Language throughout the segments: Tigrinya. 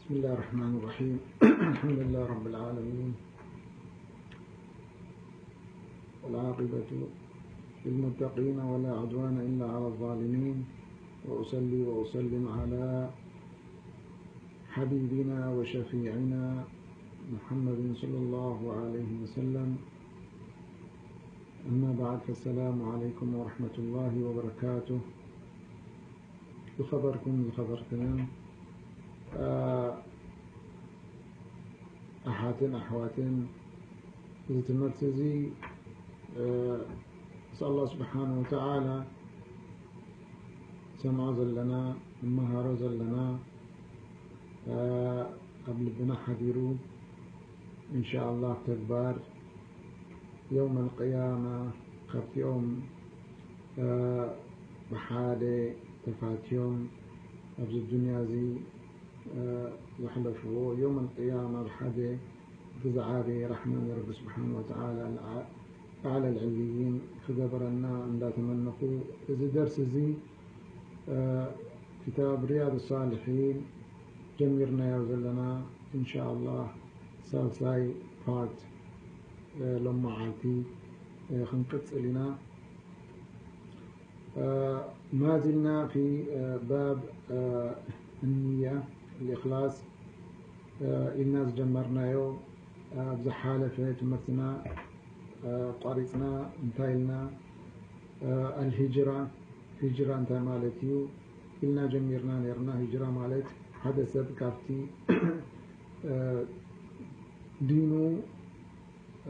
بسم الله الرحمن الرحيم. الحمد لله رب العالمين، والعاقبة للمتقين، ولا عدوان إلا على الظالمين، وأصلي وأسلم على حبيبنا وشفيعنا محمد صلى الله عليه وسلم. أما بعد، فالسلام عليكم ورحمة الله وبركاته. ዝኸበርኩም ዝኸበርክንን፣ እ፣ ኣሓትን ኣሕዋትን፣ እዚ ትምህርቲ እዚ፣ እ፣ ምስ ኣላህ ስብሓን ወተዓላ ሰምዖ ዘለና፣ ንመሃሮ ዘለና፣ እ፣ ኣብ ልብና ሓዲሩ፣ እንሻ ኣላህ ተግባር የውመል ቅያማ ካብቲኦም፣ እ፣ ብሓደ ተፋትዮም ኣብዚ ዱንያ እዚ፣ እ፣ ዘሕለፍዎ፣ የውመል ቅያማ ብሓደ እቲ ዝዓበየ ራሕማ ናይ ረቢ ስብሓን ወተዓላ ኣዕላ ልዕልይን ክገበረና እንዳተመነኹ፣ እዚ ደርሲ እዚ፣ እ፣ ክታብ ሪያድ ሳልሒን ጀሚርናዮ ዘለና፣ እንሻ ኣላህ ሳልሳይ ፓርት፣ እ፣ ሎመዓልቲ፣ እ፣ ክንቅጽል ኢና። እ፣ ما زلنا في، እ፣ باب، እ፣ النية، الإخلاص፣ እ፣ ኢልና ዝጀመርናዮ፣ እ፣ ኣብ ዝሓለፈ ትምህርትና፣ እ፣ ቋሪጽና እንታይ ኢልና፣ እ፣ ኣልሂጅራ፣ ሂጅራ እንታይ ማለት እዩ ኢልና ጀሚርና ነርና። ሂጅራ ማለት ሓደ ሰብ ካብቲ፣ እ፣ ዲኑ፣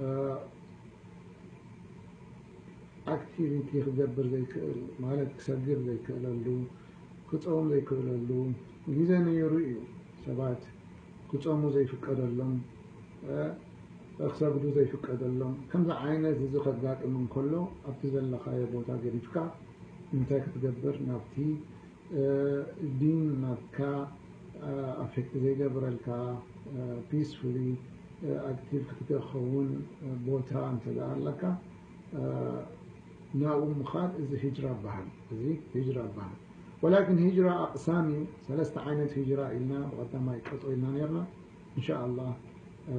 እ፣ ኣክቲቪቲ ክገብር ዘይክእል፣ ማለት ክሰግር ዘይክእለሉ፣ ክጾም ዘይክእለሉ ግዜ ነይሩ እዩ። ሰባት ክጾሙ ዘይፍቀደሎም፣ እ፣ ክሰግዱ ዘይፍቀደሎም። ከምዚ ዓይነት እዚ ከጋጥም እንከሎ፣ ኣብቲ ዘለኻዮ ቦታ ገዲፍካ እንታይ ክትገብር፣ ናብቲ፣ እ፣ ዲን ናትካ፣ እ፣ ኣፌክት ዘይገብረልካ፣ እ፣ ፒስፉሊ፣ እ፣ ኣክቲቭ ክትከውን፣ እ፣ ቦታ እንተ ደኣ ኣለካ፣ እ፣ ናብኡ ምኻድ፣ እዚ ሂጅራ ይበሃል። እዚ ሂጅራ ይበሃል። ወላኪን ሂጅራ ኣቕሳም እዩ። ሰለስተ ዓይነት ሂጅራ ኢልና ብቐዳማይ ቀጠው ኢልና ነርና። እንሻ ኣላህ፣ እ፣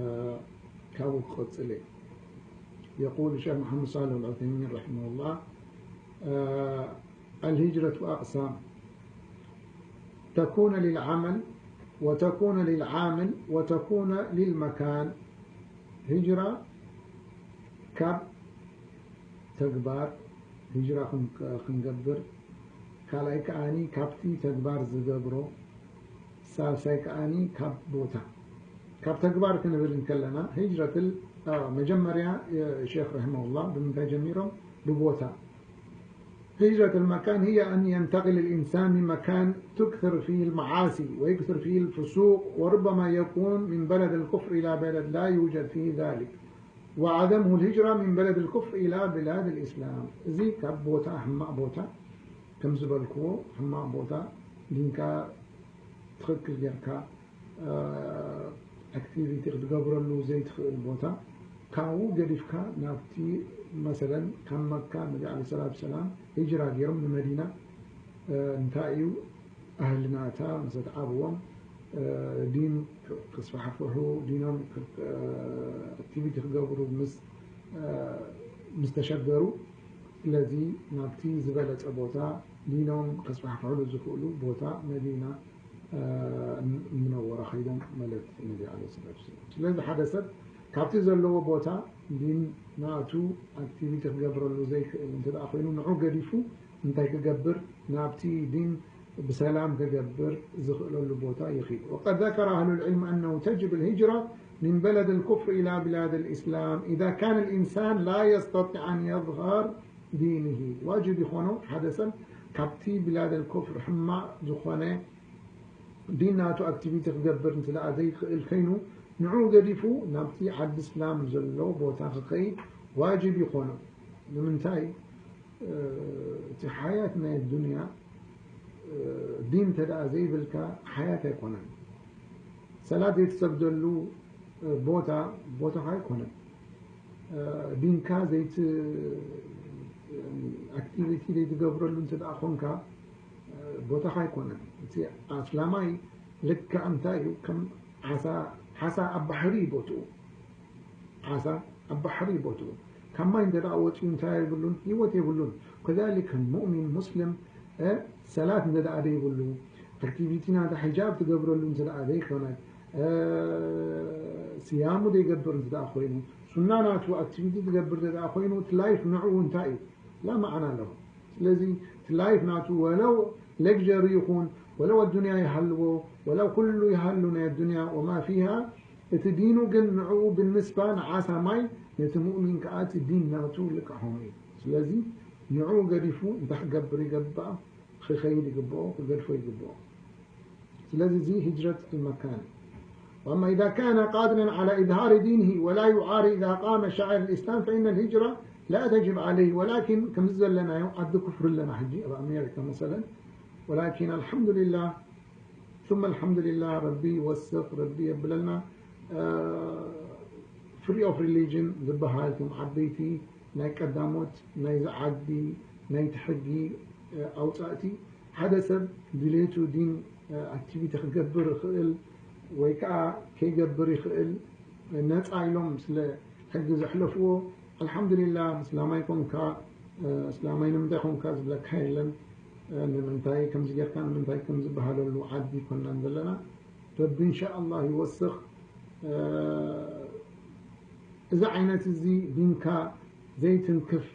ካብኡ ክቐጽል እየ። የቁል ሸኽ መሓመድ ሳልሕ ኣልዑሰይሚን ረሒመሁላህ፣ እ፣ الهجرة أقسام، تكون للعمل، وتكون للعامل، وتكون للمكان. ሂጅራ ካብ ተግባር ሂጅራ ክን-፣ ክንገብር፣ ካልኣይ ከኣኒ ካብቲ ተግባር ዝገብሮ፣ ሳልሳይ ከኣኒ ካብ ቦታ። ካብ ተግባር ክንብል እንከለና፣ ሂጅረትል፣ አ፣ መጀመርያ፣ እ፣ ሼኽ ረሒመሁላህ ብምንታይ ጀሚሮም? ብቦታ። هجرة المكان هي أن ينتقل الإنسان من مكان تكثر فيه المعاصي ويكثر فيه الفسوق، وربما يكون من بلد الكفر إلى بلد لا يوجد فيه ذلك، وعدمه الهجرة من بلد الكفر إلى بلاد الإسلام። እዚ ካብ ቦታ፣ ሕማቕ ቦታ፣ ከም ዝበልክዎ፣ ሕማቕ ቦታ፣ ዲንካ ትኽክል ጌርካ ኣክቲቪቲ ክትገብረሉ ዘይትኽእል ቦታ፣ ካብኡ ገዲፍካ ናብቲ፣ መሰለን፣ ካብ መካ ነቢ ዓለይሂ ሰላቱ ሰላም ሂጅራ ገይሮም ንመዲና፣ እ፣ እንታይ እዩ፣ ኣህሊ ናታ ምስ ኣትዓብዎም፣ እ፣ ዲን ክስፋሕፍሑ፣ ዲኖም ክ-፣ እ፣ ኣክቲቪቲ ክገብሩ ምስ፣ እ፣ ምስ ተሸገሩ፣ ስለዚ ናብቲ ዝበለጸ ቦታ፣ ዲኖም ከስፋሕፍሕሉ ዝኽእሉ ቦታ መዲና፣ እ፣ ምነወራ ከይዶም ማለት እዩ ነቢ ዓለይሂ ሰላቱ ወሰላም። ስለዚ ሓደ ሰብ ካብቲ ዘለዎ ቦታ ዲን ናቱ ኣክቲቪቲ ክገብረሉ ዘይክእል እንተ ደኣ ኮይኑ፣ ንዑ ገዲፉ እንታይ ክገብር? ናብቲ ዲን ብሰላም ክገብር ዝኽእለሉ ቦታ ይኺድ። وقد ذكر أهل العلم أنه تجب الهجرة من بلد الكفر إلى بلاد الإسلام إذا كان الإنسان لا يستطيع أن يظهر دينه። ዋጅብ ይኾኖ ሓደ ሰብ ካብቲ ብላደል ኩፍር ሕማቕ ዝኾነ ዲን ናቱ ኣክቲቪቲ ክገብር እንተ ደኣ ዘይክእል ከይኑ፣ ንዑ ገዲፉ ናብቲ ዓዲ እስላም ዘሎ ቦታ ክኸይድ ዋጅብ ይኾኖ። ንምንታይ? እ፣ እቲ ሓያት ናይ ዱንያ፣ እ፣ ዲን እንተ ደኣ ዘይብልካ ሓያት ኣይኮነን። ሰላት ዘይትሰግደሉ፣ እ፣ ቦታ፣ ቦታኻ ኣይኮነን። እ፣ ዲንካ ዘይት-፣ ኣክቲቪቲ ዘይትገብረሉ እንተ ደኣ ኾንካ፣ እ፣ ቦታኻ ኣይኮነን። እቲ ኣስላማይ ልክዕ እንታይ እዩ? ከም ዓሳ፣ ዓሳ ኣብ ባሕሪ እዩ ቦትኡ። ዓሳ ኣብ ባሕሪ እዩ ቦትኡ። ካብ ማይ እንተ ደኣ ወጺኡ እንታይ የብሉን? ህይወት የብሉን። ከዛሊክ ሙእሚን፣ ሙስሊም፣ እ፣ ሰላት እንተ ደኣ ዘይብሉ፣ ኣክቲቪቲ ናታ ሒጃብ ትገብረሉ እንተ ደኣ ዘይኮነ፣ እ፣ ስያሙ ዘይገብር እንተ ደኣ ኮይኑ፣ ሱና ናቱ ኣክቲቪቲ ትገብር እንተ ደኣ ኮይኑ፣ እቲ ላይፍ ንዕኡ እንታይ እዩ? ላ መዓና ኣለዎ። ስለዚ እቲ ላይፍ ናቱ ወለው ሌክዠሪ ይኹን፣ ወለው ኣዱንያ ይሃልዎ፣ ወለው ኩሉ ይሃሉ ናይ ኣዱንያ ወማ ፊሃ፣ እቲ ዲኑ ግን ንዕኡ ብንስባ ንዓሳ ማይ፣ ነቲ ሙእሚን ከኣ እቲ ዲን ናቱ ልክዕ ከምኡ እዩ። ስለዚ ንዕኡ ገዲፉ እንታይ ክገብር ይግባእ? ክኸይድ ይግብኦ፣ ክገድፎ ይግብኦ። ስለዚ እዚ ሂጅረት መካን እዩ። وأما إذا كان قادرا على إظهار دينه ولا يعاري إذا قام شعائر الإسلام فإن الهجرة لا تجب عليه، ولكن ከምዚ ዘለናዮ ዓዲ ኩፍሪ ኣለና ሕጂ ኣብ ኣሜሪካ መሰለን። ولكن الحمد لله ثم الحمد لله ረቢ ይወስኽ፣ ረቢ የብለልና። እ፣ ፍሪ ኦፍ ሪሊጅን ዝበሃል እቶም ዓበይቲ ናይ ቀዳሞት ናይዚ ዓዲ ናይቲ ሕጊ፣ እ፣ ኣውጻእቲ ሓደ ሰብ ድሌቱ ዲን፣ እ፣ ኣክቲቪቲ ክገብር ይኽእል ወይ ከኣ ከይገብር ይኽእል፣ ነጻ ኢሎም ስለ ሕጊ ዘሕለፍዎ። ኣልሓምዱሊላህ፣ እስላማይ ኮንካ፣ እ፣ እስላማይ ንምንታይ ኮንካ ዝብለካ የለን። እ፣ ንምንታይ ከምዚ ጌርካ፣ ንምንታይ ከም ዝበሃለሉ ዓዲ ኮናን ዘለና። ረቢ እንሻኣላህ ይወስኽ። እ፣ እዚ ዓይነት እዚ ዲንካ ዘይትንክፍ፣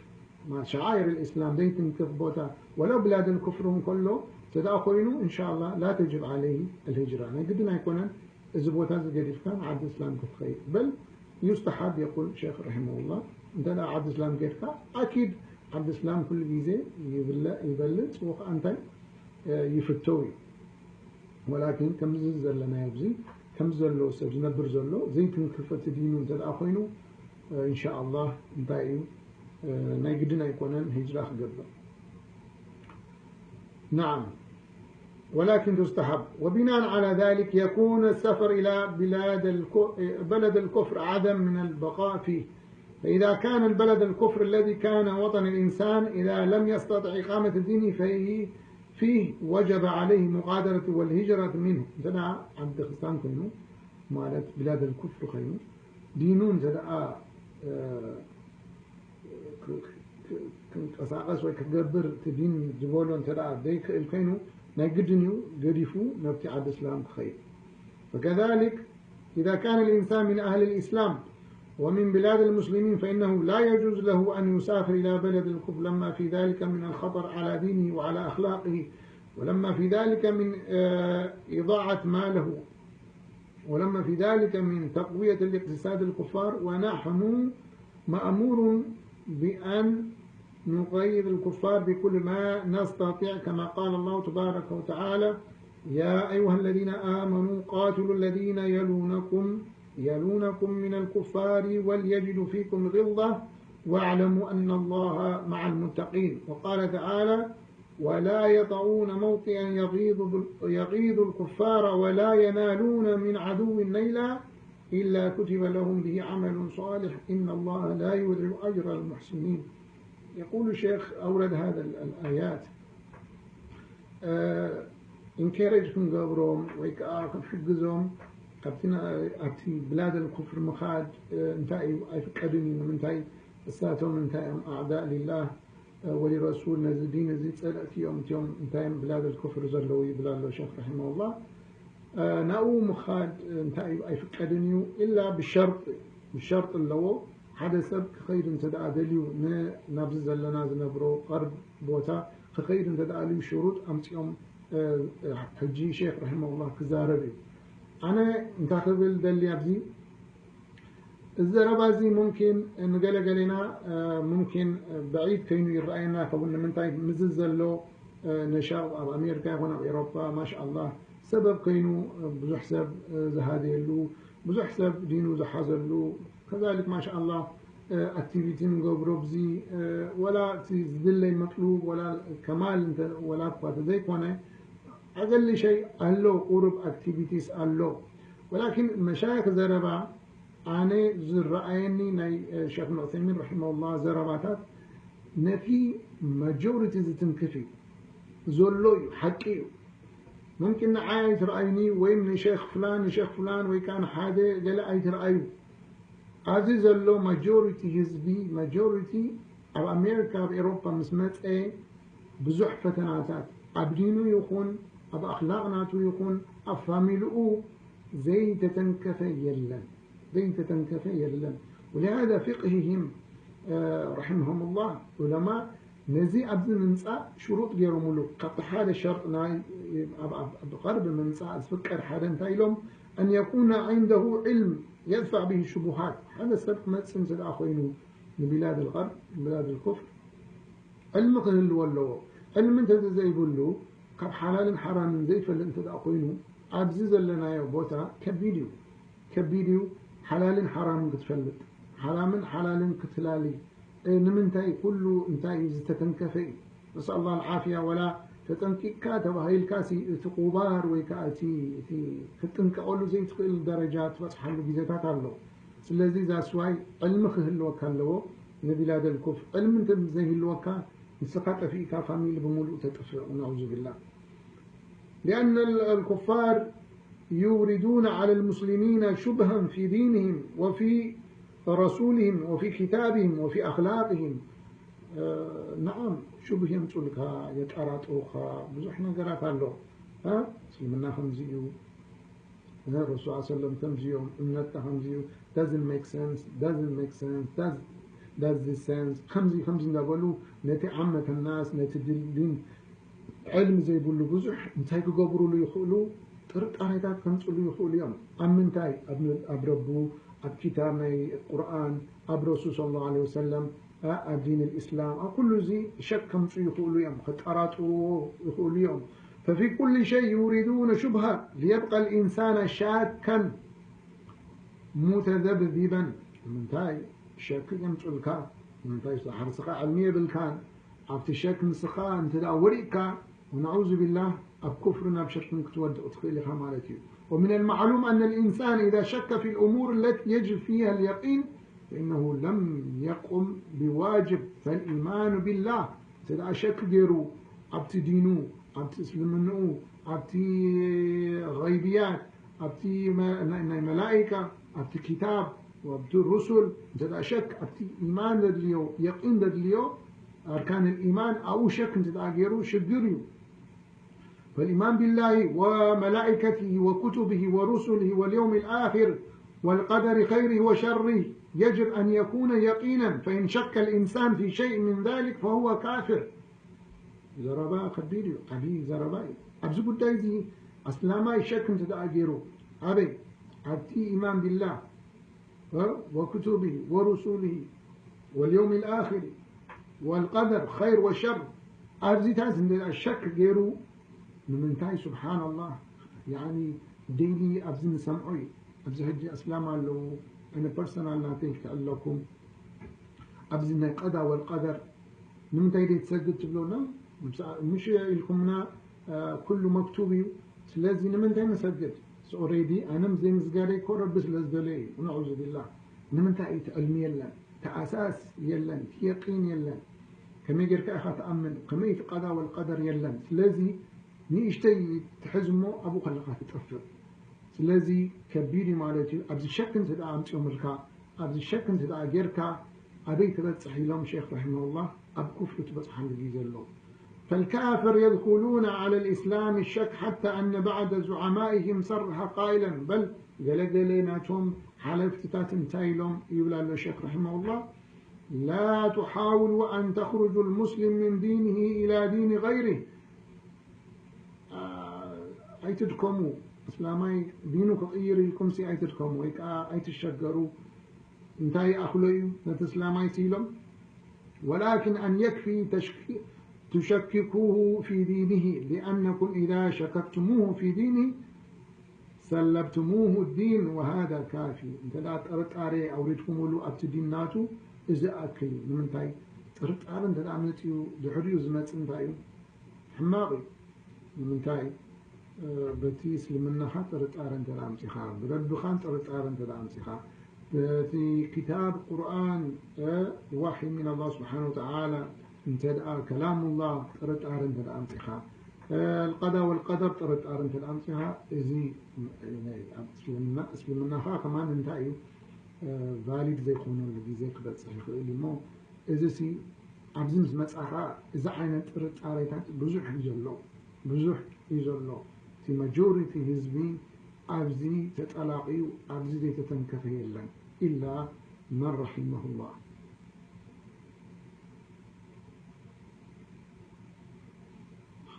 ማ-፣ ሸዓይር ልእስላም ዘይትንክፍ ቦታ፣ ወለው ብላድ ልኩፍር እንከሎ እንተ ደኣ ኮይኑ፣ እንሻኣላህ ላ ተጅብ ዓለይህ ኣልሂጅራ፣ ናይ ግድን ኣይኮነን እዚ ቦታ እዚ ገዲፍካ ንዓዲ እስላም ክትኸይድ። በል ዩስተሓብ የቁል ሼክ ረሒመሁላህ፣ እንተ ደኣ ዓዲ እስላም ጌድካ፣ ኣኪድ ዓዲ እስላም ኩሉ ግዜ ይብለ-፣ ይበልጽ፣ ወኸዓ እንታይ፣ እ፣ ይፍተው እዩ። ወላኪን ከምዚ ዘለናዮ ኣብዚ፣ ከምዚ ዘሎ ሰብ ዝነብር ዘሎ ዘይትንክፍ እቲ ዲኑ እንተ ደኣ ኮይኑ፣ እ፣ ኢንሻኣላህ እንታይ እዩ፣ እ፣ ናይ ግድን ኣይኮነን ሂጅራ ክገብር። نعم، ولكن تستحب. وبناء على ذلك يكون السفر إلى بلاد الك-، بلد الكفر أعظم من البقاء فيه. فإذا كان البلد الكفر الذي كان وطن الإنسان، إذا لم يستطع إقامة دينه فيه، فيه، وجب عليه مغادرة والهجرة منه. እንተ ደኣ ዓዲ ክርስትያን ኮይኑ፣ ማለት ብላድ ልኩፍር ኮይኑ፣ ዲኑ እንተ ደኣ፣ እ፣ ክ-፣ ክ-፣ ክንቀሳቐስ ወይ ክገብር እቲ ዲን ዝበሎ እንተ ደኣ ዘይክእል ኮይኑ፣ ናይ ግድን እዩ ገዲፉ ናብቲ ዓዲ እስላም ክኸይድ። فكذلك إذا كان الإنسان من أهل الإسلام ومن بلاد المسلمين، فإنه لا يجوز له أن يسافر إلى بلد الكفر، لما في ذلك من الخطر على دينه وعلى أخلاقه، ولما في ذلك من، آه، إضاعة ماله، ولما في ذلك من تقوية الاقتصاد الكفار، ونحن مأمور بأن نقيد الكفار بكل ما نستطيع، كما قال الله تبارك وتعالى: يا أيها الذين آمنوا قاتلوا الذين يلونكم، يلونكم من الكفار وليجدوا فيكم غلظة، واعلموا أن الله مع المتقين. وقال تعالى: ولا يطؤون موطئا يغيظ بال-، يغيظ الكفار ولا ينالون من عدو نيلا إلا كتب لهم به عمل صالح إن الله لا يضيع أجر المحسنين. يقول الشيخ أورد هذا ال-، الآيات، እ፣ ኢንከሬጅ ክንገብሮም ወይ ከዓ ክንሕግዞም፣ ካብቲ ና-፣ ኣብቲ ብላደል ኩፍር ምኻድ፣ እ፣ እንታይ እዩ? ኣይፍቀድን እዩ። ንምንታይ? እሳቶም እንታይ እዮም? ኣዕዳእ ሊላህ፣ እ፣ ወሊረሱል፣ ነዚ ዲን እዚ ጸለእቲ እዮም፣ እቲኦም እንታይ እዮም ብላደል ኩፍር ዘለዉ ይብል ኣሎ ሸኽ ረሒመሁላህ። እ፣ ናብኡ ምኻድ እንታይ እዩ? ኣይፍቀድን እዩ፣ ኢላ ብሸርጥ፣ ብሸርጥ ኣለዎ። ሓደ ሰብ ክኸይድ እንተ ደኣ ደልዩ ን-፣ ናብዚ ዘለና ዝነብሮ ቀርብ ቦታ ክኸይድ እንተ ደኣ ልዩ ሽሩጥ ኣምጺኦም፣ እ፣ ሕጂ ሼክ ረሒመሁላህ ክዛረብ እዩ። ኣነ እንታይ ክብል ደሊ ኣብዚ፣ እዚ ዘረባ እዚ ሙምኪን ንገለገሌና፣ እ፣ ሙምኪን ብዒድ ከይኑ ይረኣየና ይኸውን። ንምንታይ? ምዚ ዘሎ፣ እ፣ ነሻብ ኣብ ኣሜሪካ ይኹን ኣብ ኤሮፓ ማሻኣላህ ሰበብ ከይኑ፣ እ፣ ብዙሕ ሰብ፣ እ፣ ዝሃደየሉ፣ ብዙሕ ሰብ ዲኑ ዝሓዘሉ፣ ከዛሊክ ማሻኣላህ፣ እ፣ ኣክቲቪቲ ንገብሮ ብዚ፣ እ፣ ወላ እቲ ዝድለይ መጥሉብ ወላ ከማል እንተ፣ ወላ እኳ ተዘይኮነ፣ ኣገሊ ሸይ ኣሎ፣ ቁሩብ ኣክቲቪቲስ ኣሎ። ወላኪን መሻይኽ ዘረባ፣ ኣነ ዝረኣየኒ ናይ፣ እ፣ ሸኽ ዑሰይሚን ረሒመሁላህ ዘረባታት ነቲ ማጆሪቲ ዝትንክፍ እዩ። ዘሎ እዩ፣ ሓቂ እዩ። ሙምኪን ንዓይ ኣይትረኣዩኒ ወይም ንሸኽ ፍላን ንሸኽ ፍላን ወይ ከዓ ንሓደ ገለ ኣይትረኣዩ። ኣብዚ ዘሎ ማጆሪቲ ህዝቢ፣ ማጆሪቲ ኣብ ኣሜሪካ፣ ኣብ ኤሮፓ ምስ መፀ ብዙሕ ፈተናታት ኣብ ዲኑ ይኹን ኣብ ኣኽላቕ ናቱ ይኹን ኣብ ፋሚልኡ ዘይተተንከፈ የለን። ዘይተተንከፈ የለን። ولهذا فقههم رحمهم الله علماء ነዚ ኣብዚ ምምፃእ ሽሩጥ ገይሮምሉ። ካብቲ ሓደ ሸርጥ ናይ ኣብ ቀርቢ ምምፃእ ዝፍቀድ ሓደ እንታይ ኢሎም؟ أن يكون عنده علم يدفع به الشبهات። ሓደ ሰብ ክመፅእ እንተ ደኣ ኮይኑ ንቢላድ الغرب بلاد الكفر ዕልሚ ክህልዎ ኣለዎ። ዕልሚ እንተ ዘይብሉ ካብ ሓላልን ሓራምን ዘይፈልጥ እንተ ደኣ ኮይኑ ኣብዚ ዘለናዮ ቦታ ከቢድ እዩ። ከቢድ እዩ። ሓላልን ሓራምን ክትፈልጥ፣ ሓራምን ሓላልን ክትላሊ ንምንታይ ኩሉ እንታይ እዩ ዝተተንከፈ እዩ። نسأل الله العافية ولا ተጠንቂቅካ ተባሂልካ እቲ ቁባር ወይ ከዓ እቲ ክትጥንቀቀሉ ዘይትኽእል ደረጃ ትበፅሓሉ ግዜታት ኣሎ። ስለዚ ዛስዋይ ዕልሚ ክህልወካ ኣለዎ። ነቢላደል ኩፍ ዕልሚ እንተ ዘይህልወካ ንስኻ ጠፊእካ ፋሚሊ ብምሉእ ተጥፍእ። نعوذ بالله لأن الكفار يوردون على المسلمين شبها في دينهم وفي رسولهم وفي كتابهم وفي أخلاقهم. نعم شبه የምፁልካ፣ የጠራጥሩኻ፣ ብዙሕ ነገራት ኣሎ። እስልምና ከምዚ እዩ፣ ረሱል ሰለም ከምዚ እዮም፣ እምነትና ከምዚ እዩ፣ doesn't make sense, doesn't make sense, does this sense፣ ከምዚ ከምዚ እንዳበሉ ነቲ ዓመተ ናስ ነቲ ድልድን ዕልሚ ዘይብሉ ብዙሕ እንታይ ክገብሩሉ ይኽእሉ? ጥርጣሬታት ከምፅሉ ይኽእሉ እዮም። ኣብ ምንታይ? ኣብ ረቡ፣ ኣብ ኪታብ ናይ ቁርኣን፣ ኣብ ረሱል صلى الله عليه وسلم፣ ኣብ ዲን الإسلام፣ ኣብ ኩሉ እዚ ሸክ ከምፁ ይኽእሉ እዮም፣ ክጠራጥርዎ ይኽእሉ እዮም። ففي كل شيء يوردون شبهة ليبقى الإنسان شاكا متذبذبا። ምንታይ ሸክ የምፁልካ? ምንታይ ሓርስኻ ዕልሚ የብልካን? ኣብቲ ሸክ ንስኻ እንተ ደኣ ወዲቕካ ونعوذ بالله ኣብ ኩፍርን ኣብ ሽርክን ክትወድቕ ትኽእል ኢኻ ማለት እዩ። ومن المعلوم أن الإنسان إذا شك في الأمور التي يجب فيها اليقين فإنه لم يقم بواجب فالإيمان بالله። እንተ ደኣ ሸክ ገይሩ ኣብቲ ዲኑ፣ ኣብቲ እስልምንኡ፣ ኣብቲ غيبيات፣ ኣብቲ ናይ መላኢካ፣ ኣብቲ ኪታብ፣ ኣብቲ ሩሱል እንተ ደኣ ሸክ ኣብቲ ኢማን ዘድልዮ፣ የቂን ዘድልዮ ኣርካን الإيمان ኣብኡ ሸክ እንተ ደኣ ገይሩ ሽግር እዩ። فالإيمان بالله وملائكته وكتبه ورسله واليوم الآخر والقدر خيره وشره يجب أن يكون يقينا، فإن شك الإنسان في شيء من ذلك فهو كافر. ዘረባ ከቢድ እዩ፣ ዓብዪ ዘረባ እዩ። ኣብዚ ጉዳይ እዚ ኣስላማይ ሸክ እንተ ደኣ ገይሩ ኣበይ? ኣብቲ ኢማን ቢላህ وكتبه ورسله واليوم الآخر والقدر خير وشر ኣብዚታት እንደ ሸክ ገይሩ ንምንታይ? سبحان الله يعني ዴይሊ ኣብዚ ንሰምዖ እዩ። ኣብዚ ሕጂ ኣስላም ኣለዉ፣ ኣነ ፐርሰናል ናተይ ክተዕለኩም ኣብዚ ናይ ቀዳ ወልቀደር ንምንታይ ደይ ትሰግድ ትብሎና? ምሽ ኢልኩምና ኩሉ መክቱብ እዩ። ስለዚ ንምንታይ ንሰግድ? ኦሬዲ ኣነም ዘይምስጋደይ እኮ ረቢ ስለ ዝደለየ እዩ። ነዑዙ ቢላህ። ንምንታይ እቲ ዕልሚ የለን፣ እቲ ኣሳስ የለን፣ እቲ የቂን የለን። ከመይ ጌርካ ኢኻ ትኣምን? ከመይ እቲ ቀዳ ወልቀደር የለን? ስለዚ ንእሽተይ ትሕዝ እሞ ኣብኡ ከለኻ ትጠፍእ። ስለዚ ከቢድ እዩ ማለት እዩ። ኣብዚ ሸክ እንተ ደኣ ኣምፂኦምልካ፣ ኣብዚ ሸክ እንተ ደኣ ጌርካ ኣበይ ትበፅሕ ኢሎም ሼክ ረሒመሁላህ ኣብ ኩፍሪ ትበፅሓሉ ግዜ ኣሎ። فالكافر يدخلون على الإسلام الشك حتى أن بعض زعمائهم صرح قائلا بل ገለገለ ናቶም ሓለፍትታት እንታይ ኢሎም ይብል ኣሎ ሼክ ረሒመሁላህ لا تحاولوا أن تخرجوا المسلم من دينه إلى دين غيره ኣይትድከሙ። እስላማይ ዲኑ ክቕይር ኢልኩም ሲ ኣይትድከሙ ወይ ከዓ ኣይትሸገሩ። እንታይ ይኣኽሎ እዩ ነቲ እስላማይ ሲ ኢሎም ولكن أن يكفي تشكيكه في دينه لأنكم إذا شككتموه في دينه سلبتموه الدين وهذا كافي። እንተ ደኣ ጥርጣሬ ኣውሪድኩምሉ ኣብቲ ዲን ናቱ እዚ ኣክል እዩ። ንምንታይ ጥርጣረ እንተ ደኣ መፅኡ ድሕሪኡ ዝመፅእ እንታይ እዩ? ሕማቕ እዩ። ንምንታይ በቲ እስልምናኻ ጥርጣረ እንተ ደኣ ኣምፂኻ፣ ብረብኻን ጥርጣረ እንተ ደኣ ኣምፂኻ፣ በቲ ክታብ ቁርኣን ዋሒ ምን ኣላህ ስብሓን ወተዓላ እንተ ደኣ ከላሙላህ ጥርጣረ እንተ ደኣ ኣምፂኻ፣ القضاء والقدر ጥርጣረ እንተ ኣምፂኻ፣ እዚ ናይ ኣብ እስልምና እስልምና ከዓ ከማን እንታይ እዩ ቫሊድ ዘይኮነሉ ግዜ ክበፅሕ ይኽእል እዩ። እሞ እዚ ሲ ኣብዚ ምስ መፃኻ እዚ ዓይነት ጥርጣሬታት ብዙሕ እዩ ዘሎ፣ ብዙሕ እዩ ዘሎ። እቲ ማጆሪቲ ህዝቢ ኣብዚ ተጠላቒዩ ኣብዚ ዘይተተንከፈ የለን፣ ኢላ መን ረሒመሁላህ።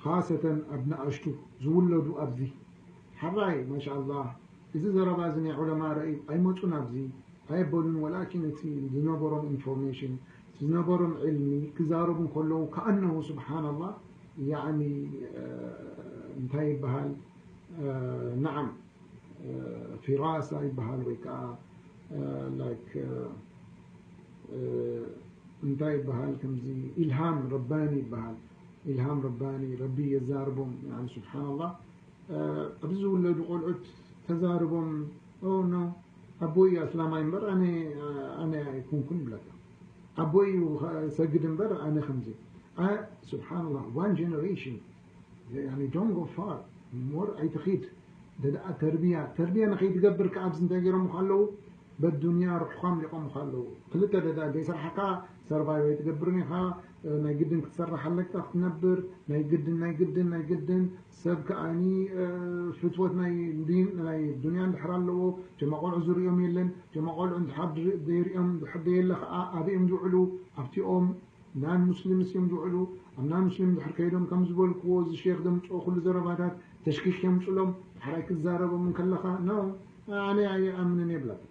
ካሰተን ኣብ ንኣሽቱ ዝውለዱ ኣብዚ። ሓራይ ማሻኣላህ፣ እዚ ዘረባ እዚ ናይ ዑለማ ረእዩ ኣይመፁን ኣብዚ ኣይበሉን፣ ወላኪን እቲ ዝነበሮም ኢንፎርሜሽን ዝነበሮም ዕልሚ ክዛረቡ እንከለዉ ከኣነሁ ስብሓናላህ ያኒ እንታይ ይበሃል ናዓም ፊራሳ ይበሃል ወይ ከዓ ላይክ እንታይ ይበሃል ከምዚ ኢልሃም ረባኒ ይበሃል። ኢልሃም ረባኒ ረቢ የዛርቦም። ስብሓናላህ ኣብዚ ዝውለዱ ቆልዑት ተዛርቦም ኖ ኣቦይ ኣስላማይ እምበር ኣነ ኣይኮንኩን ይብለካ። ኣቦይ ሰግድ እምበር ኣነ ከምዚ ስብሓናላህ one generation ዶን ጎ ፋር ሞር ኣይትኺድ ደኣ ተርቢያ ተርቢያ ንኸይትገብር ከዓብዚ እንታይ ገይሮም ከለዉ በዱንያ ርሑኻም ሊቆም ከለዉ ክልተ ደዳ ዘይሰርሓካ ሰርቫይቭ ኣይትገብርን ኢኻ። ናይ ግድን ክትሰርሕ ኣለካ ክትነብር ናይ ግድን ናይ ግድን ናይ ግድን ሰብ ከኣኒ ፍትወት ናይ ዱንያ እንድሕር ኣለዎ ጀማ ቆልዑ ዝርእዮም የለን። ጀማ ቆልዑ እንድሕር ዘይርእዮም እንድሕር ደየለ ከዓ ኣበይ እዮም ዝውዕሉ ኣብቲኦም ናን ሙስሊምስ እዮም ዝውዕሉ። ኣብ ናን ሙስሊም ድሕር ከይዶም ከም ዝበልክዎ እዚ ሼክ ዘምፅኦ ኩሉ ዘረባታት ተሽኪክ የምፅሎም ሓራይ ክዛረቦም እንከለኻ ኖ ኣነ ኣይኣምንን የብለካ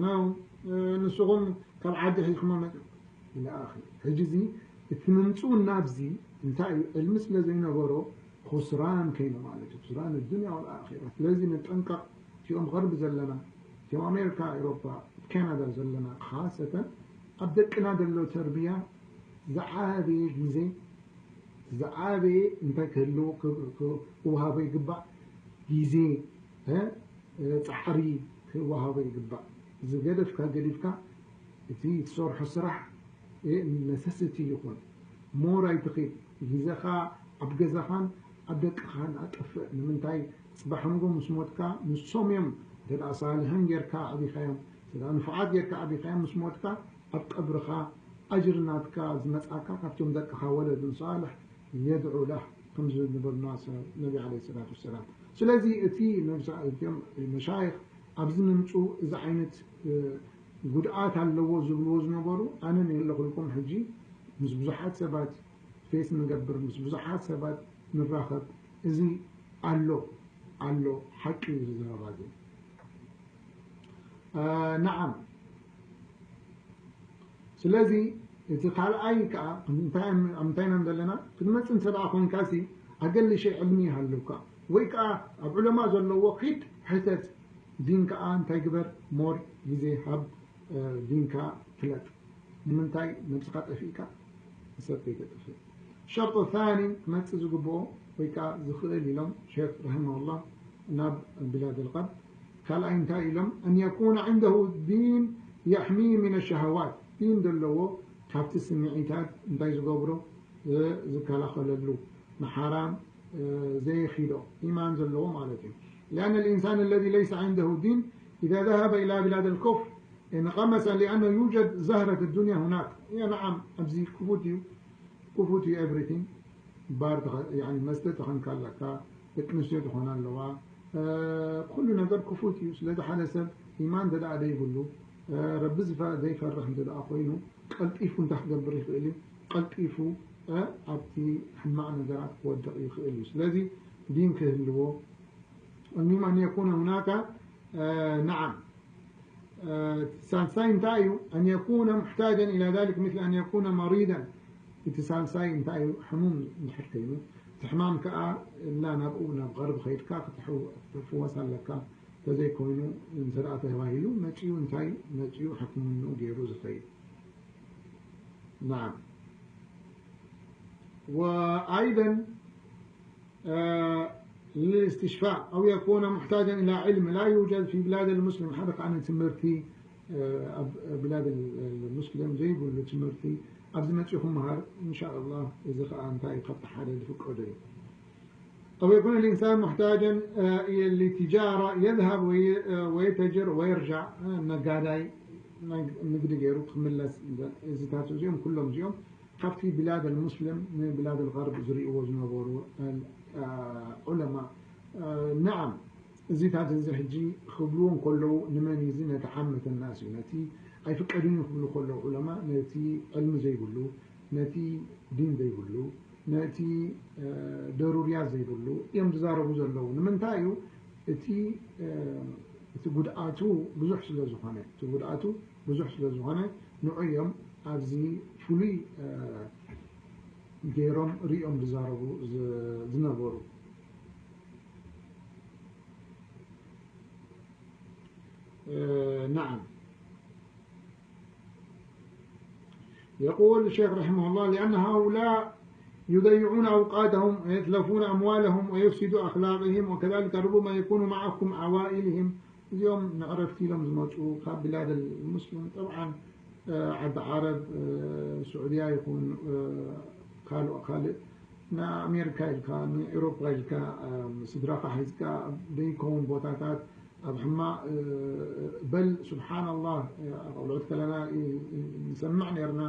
ኖ ንስኹም ካብ ዓዲ ሒዝኩሞ መፅኩም ኢለ ኣኺ ሕጂ እዚ እቲ ምምፅኡ ናብዚ እንታይ እዩ ዕልሚ ስለ ዘይነበሮ ኹስራን ከይኑ ማለት እዩ ኹስራን ዱንያ ወልኣኺራ ስለዚ ንጠንቀቕ እቲኦም ቐርቢ ዘለና እቲኦም ኣሜሪካ ኤሮፓ ካናዳ ዘለና ካሰተን ኣብ ደቅና ዘሎ ተርቢያ ዝዓበየ ግዜ ዝዓበየ እንታይ ክህልዎ ክወሃቦ ይግባእ ግዜ ፃዕሪ ክወሃቦ ይግባእ ዝገደፍካ ገዲፍካ እቲ ትሰርሖ ስራሕ ነሰስቲ ይኹን ሞር ኣይትኺድ ግዜኻ ኣብ ገዛኻን ኣብ ደቅኻን ኣጠፍእ ንምንታይ ፅባሕ ንጎ ምስ ሞትካ ንሶም እዮም እንተ ሳልሕን ጌርካ ኣቢኻዮም እንተ ንፉዓት ጌርካ ኣቢኻዮም ምስ ሞትካ ኣብ ቀብርኻ ኣጅር ናትካ ዝመፃካ ካብቶም ደቅኻ ወለዱን ሳልሕ የድዑ ለህ ከም ዝብል ንበሉና ነቢ ለ ሰላት ወሰላም ስለዚ እቲ መሻይኽ ኣብዚ ምምፅኡ እዚ ዓይነት ጉድኣት ኣለዎ ዝብልዎ ዝነበሩ ኣነ ነየለኹልኩም ሕጂ ምስ ብዙሓት ሰባት ፌስ ንገብር ምስ ብዙሓት ሰባት ንራኸብ እዚ ኣሎ ኣሎ ሓቂ እዩ ዝዘረባ እዚ ነዓም ስለዚ እቲ ካልኣይ ከዓ እንታይ ኢና ዘለና ክትመፅእ እንተ ደኣ ኮንካ ሲ ኣገሊሸ ዕልሚ ይሃልውካ ወይ ከዓ ኣብ ዑለማ ዘለዎ ኪድ ሕተት ዲን ከዓ እንታይ ግበር ሞር ግዜ ሃብ ዲንካ ፍለጥ ንምንታይ ነብስኻ ጠፊእካ ንሰብ ከይተጥፍእ ሸርጦ ታኒ ክመፅእ ዝግብኦ ወይ ከዓ ዝኽእል ኢሎም ሼክ ረሂመሁላህ ናብ ቢላድ ልቀብ ካልኣይ እንታይ ኢሎም أن يكون عنده دين يحميه من الشهوات ዲን ዘለዎ ካብቲ ስምዒታት እንታይ ዝገብሮ ዝከላኸለሉ ንሓራም ዘይኺዶ ኢማን ዘለዎ ማለት እዩ لأن الإنسان الذي ليس عنده دين إذا ذهب إلى بلاد الكفر انغمس لأنه يوجد زهرة الدنيا هناك يا نعم ኣብዚ ክፉት እዩ ክፉት እዩ everything ባር መስተ ተኸንካ ኣለካ ደቂ ኣንስትዮ ዝኾና ኣለዋ ኩሉ ነገር ክፉት እዩ ስለዚ ሓደ ሰብ ኢማን እንተ ደኣ ዘይብሉ ረቢ ዘይፈርሕ እንተ ደኣ ኮይኑ ቀልጢፉ እንታይ ክገብር ይኽእል እዩ ቀልጢፉ ኣብቲ ሕማቕ ነገራት ክወድቕ ይኽእል እዩ ስለዚ ዲን ክህልዎ المهم أن يكون هناك نعم ሳልሳይ እንታይ እዩ أن يكون محتاجا إلى ذلك مثل أن يكون مريضا እቲ ሳልሳይ እንታይ እዩ ሕሙም እንድሕር ከይኑ እቲ ሕማም ከዓ እላ ናብኡ ናብ غرب ከይድካ ክትፍወስ ኣለካ ተዘይኮይኑ እንተ ተባሂሉ መፂኡ እንታይ መፂኡ ሕክምንኡ ገይሩ ዝኸይድ نعم وأيضا للاستشفاء أو يكون محتاجا إلى علم لا يوجد في بلاد المسلم ሓደ ከኣ ትምህርቲ ኣብ ብላድ ሙስሊም ዘይብሉ ትምህርቲ ኣብዚ መፂኹም መሃር እንሻ ኣላህ እዚ ከዓ እንታይ ካብቲ ሓደ ዝፍቀዶ እዩ أو يكون الإنسان محتاجا إلى التجارة، يذهب ويتجر ويرجع. ነጋዳይ ንግዲ ገይሩ ክምለስ። እዚታት እዚኦም ኩሎም እዚኦም ካብቲ ብላድ ኣልሙስሊም ንብላድ ኣልገርብ ዝርእይዎ ዝነበሩ ዑለማ። ነዓም፣ እዚታት እዚ ሕጂ ክብልዎ እንከለዉ ንመን እዩ እዚ? ነቲ ዓመተ ናስ እዩ። ነቲ ኣይፍቀድን እዩ ክብሉ ከለዉ ዑለማ ነቲ ዕልሚ ዘይብሉ፣ ነቲ ዲን ዘይብሉ፣ ነቲ ደሩርያት ዘይብሉ እዮም ዝዛረቡ ዘለዉ። ንምንታይ እዩ? እቲ እቲ ጉድኣቱ ብዙሕ ስለ ዝኾነ፣ እቲ ጉድኣቱ ብዙሕ ስለ ዝኾነ ንዑ እዮም ኣብዚ ፍሉይ ገይሮም ርእዮም ዝዛረቡ ዝነበሩ። نعم. يقول الشيخ رحمه الله: لأن هؤلاء يضيعون أوقاتهم ويتلفون أموالهم ويفسدوا أخلاقهم، وكذلك ربما يكون معهم عوائلهم. እዚኦም ንዕረፍቲ ኢሎም ዝመፁ ካብ ብላድ ሙስሊም፣ ጠብዓን ዓዲ ዓረብ፣ ስዑድያ ይኹን ካልእ ካልእ፣ ንኣሜሪካ ኢልካ ንኤውሮፓ ኢልካ ስድራኻ ሒዝካ ዘይከውን ቦታታት ኣብ ሕማቕ በል ስብሓንላህ ኣቆልዑት ከለና ንሰምዕ ነርና።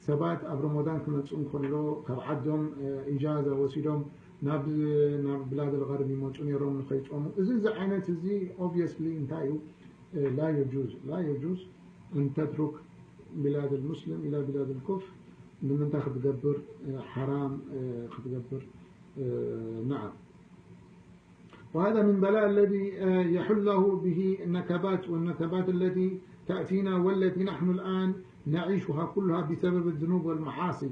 ሰባት ኣብ ረመዳን ክመፁ እንከሎ ካብ ዓዶም ኢጃዛ ወሲዶም ናብ ናብ ብላድ ኣልገርብ ይመፁ ነይሮም ንኸይፆሙ። እዚ እዚ ዓይነት እዚ ኦብቪየስሊ እንታይ እዩ? ላ የጁዝ ላ የጁዝ ኣን ተትሩክ ብላድ ኣልሙስሊም ኢላ ብላድ ኣልኩፍር። ንምንታይ ክትገብር ሓራም ክትገብር? ነዓም። وهذا من بلاء الذي يحل له به النكبات والنكبات التي تأتينا والتي نحن الآن نعيشها كلها بسبب الذنوب والمعاصي.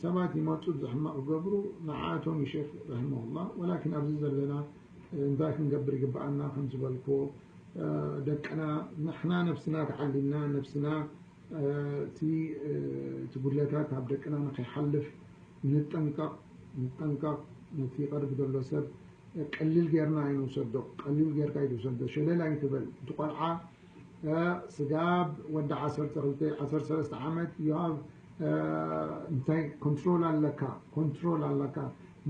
ሰባት ይመፁ ዝሕማቕ ዝገብሩ ንዓቶም እዩ ሸክ ረሕመሁላ። ወላኪን ኣብዚ ዘለና እንታይ ክንገብር ይግብኣና? ከም ዝበልኮ ደቅና ንሕና ነብስና ተዓሊምና ነብስና እቲ እቲ ጉድለታት ኣብ ደቅና ንኸይሓልፍ ንጠንቀቕ ንጠንቀቕ። ነቲ ቀርብ ዘሎ ሰብ ቀሊል ጌርና ኣይንውሰዶ። ቀሊል ጌርካ ኣይትውሰዶ። ሸለል ኣይትበል። እቲ ቆልዓ ስጋብ ወዲ ዓሰርተ ክልተ ዓሰርተ ሰለስተ ዓመት you have እንታይ ኮንትሮል ኣለካ፣ ኮንትሮል ኣለካ።